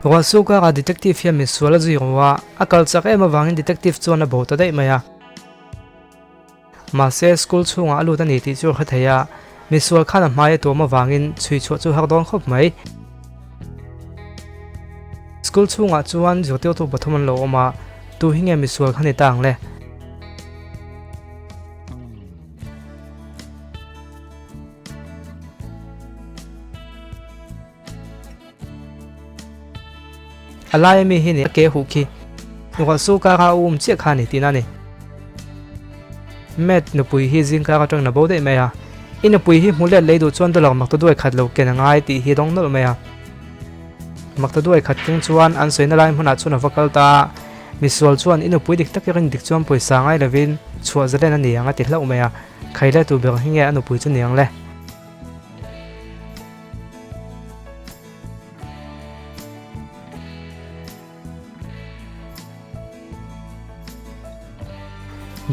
Ruahsuk karah detective hian misual a zui ru a, a kal chak em avangin detective chuan a bo ta daih mai a. Mahse, school chhungah a lut a ni tih chu a hre thei a, misual khan a hmai a tuam avangin chhui chhuah chu har dawn khawp mai. School chhungah chuan zirtirtu pathum an lo awm a, tu hi nge misual kha ni ta ang le? A laia mi hi ni a ke huh khi ruah su kara a um chiah kha a ni tihna a ni. Matt nupui hi zing kar atang na bo daih mai a, i nupui hi hmu let lei duh chuan dollar makta duai khat lo ken a ngai tih hi a dawng nawlh mai a. Makta duai khat keng chuan an sawina lai hmunah chuan a va kal ta a, misual chuan i nupui dik tak erin dik chuan pawisa ngai lovin chhuah zalen a ni ang a ti hlauh mai a, khaile tu ber hi nge a nupui chu ni ang le?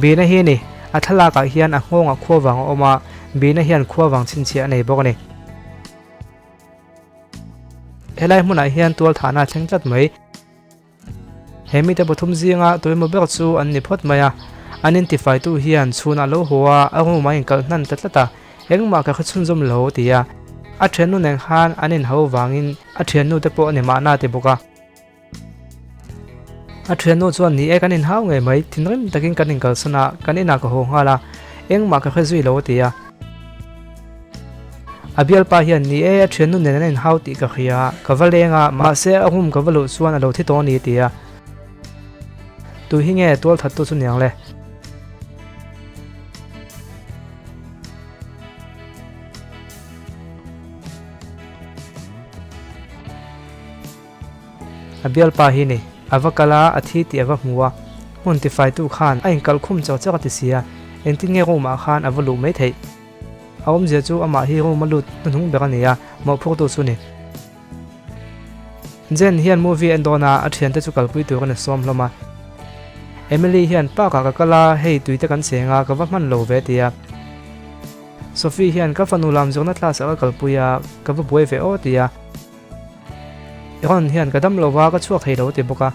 Bina hi a ni. A thlalakah hian a nghawngah khua vang a awm a, Bina hian khua vang chhinchhiah a nei bawk a ni. Helai hmunah hian tualthahna a thleng tlat mai. He mite pathum zinga tuemaw ber chu an ni phawt mai a, an intifaitu hian chhunah lo haw a, a room a inkalh hnan ta tlat a, engmah ka hre chhunzawm lo ti a, a thiannu nen khan an inhau vangin a thiannu te pawh a ni mahna ti bawk a. A thiannu chuan ni e kan inhau ngei mai, thinrim takin kan inkalsan a, kan inah ka haw nghal a, engmah ka hre zui lo a ti a. A bialpa hian, Ni e, a thiannu nen an inhau tih ka hria, ka va leng a, mahse a room ka va luh chuan a lo thi tawh a ni, a ti a. Tu hi nge tual thattu chu niang le? A bialpa hi ni, a va kal a, a thi tih a va hmu a, hmun tifaitu khan a inkalh khum chak chak a ti si a, engtin nge room ah khan a va luh mai theih? A awmzia chu amah hi room a lut hnuhnung ber a ni a, mawhphurtu chu ni. Jen hian movie en dawn a, a thiante chu kalpui tur a ni sawm hlawm a. Emily hian park ah ka kal a, hei tuite kan cheng a, ka va hman lo ve a ti a. Sophie hian ka fanu lam zawkna class ah ka kalpui a, ka va buai ve aw a ti a. Ron hian ka dam lo va, ka chhuak thei lo a ti bawk a.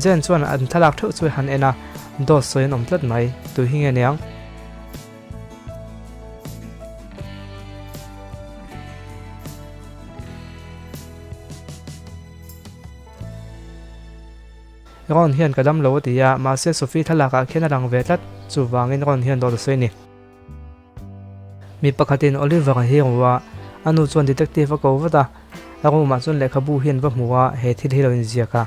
Jen chuan an thlalak theuh chu han en a, dawt sawi an awm tlat mai, tui hi nge niang? Ron hian ka dam lo a ti a, mahse Sophie thlalakah khian a lang ve tlat, chuvangin Ron hian dawt a sawi a ni. Mi pakhatin Oliver a hi ru a, a nu chuan detective a ko vat a, a room ah chuan lehkhabu hi an va hmu a, he thil hi lo inziak a.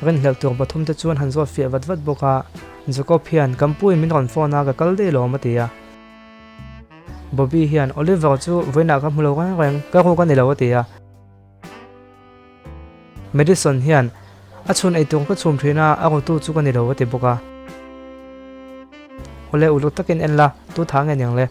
Rinhlelh tur pathum te chuan han zawt fiah vat vat bawk a, Jacob hian kan pu in min rawn phone a, ka kal daih lawm a ti a. Bobby hian Oliver chu vawiinah ka hmu lo reng reng, ka ruk a ni lo a ti a. Madison hian a chhun eitur ka chhum thin a, a rutu chu ka ni lo a ti bawk a. Awle uluk takin en la, tu tha nge niang le?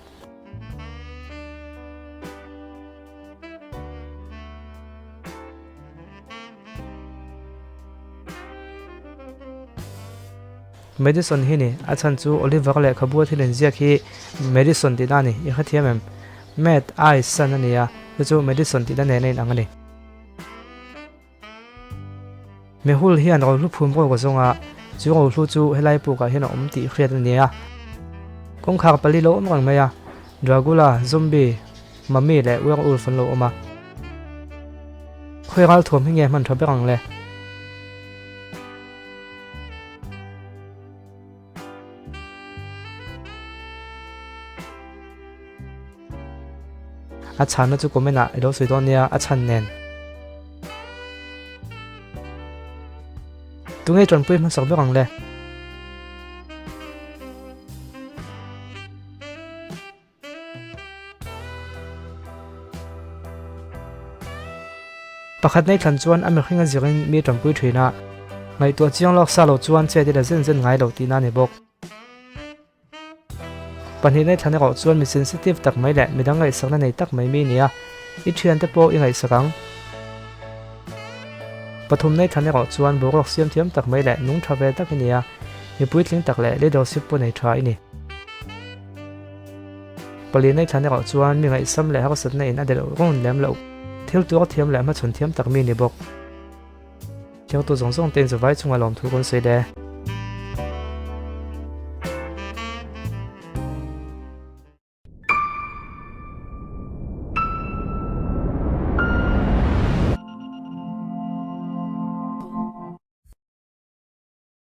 Madison hi ni, a chhan chu Oliver lehkhabu a thil inziak hi Madison tihna a ni, i hrethiam em? Mad Eye Sun a ni a, chu chu Madison tihna nen a inang a ni. Mehul hian rohlu phum rawk a zawng a, chu rohlu chu helai pukah hian a awm tih hriat a ni a. Kawngkhar pali lo awm reng mai a, Dragula, Zombie, Mummy leh Werewolf an lo awm a. Khawi ral thuam hi nge hman tha ber ang le? A chhanna chu comment ah i lo sawi dawn nia a chhan nen. Tunge tanpui hmasak ber ang le? Pakhat nei thlan chuan a mihring a zirin mi tanpui thin a, ngaihtuah chiang lawk sa lo chuan chet ila zen zen ngai lo tihna a ni bawk. Pahnihna i thlan erawh chuan mi sensitive tak mai leh midang ngaihsakna nei tak mai mi i ni a, i thiante pawh i ngaihsak ang. Pathumna i thlan erawh chuan boruak siam thiam tak mai leh nung tha ve tak i ni a, mi puitling tak leh leadership pawh nei tha i ni. Palina i thlan erawh chuan mi ngaihsam leh harsatna in a delh run lem loh. Thil tuar thiam leh hmachhawn thiam tak mi ni bawk. Thiangtu zawng zawng te in zavai chunga lawmthu kan sawi le.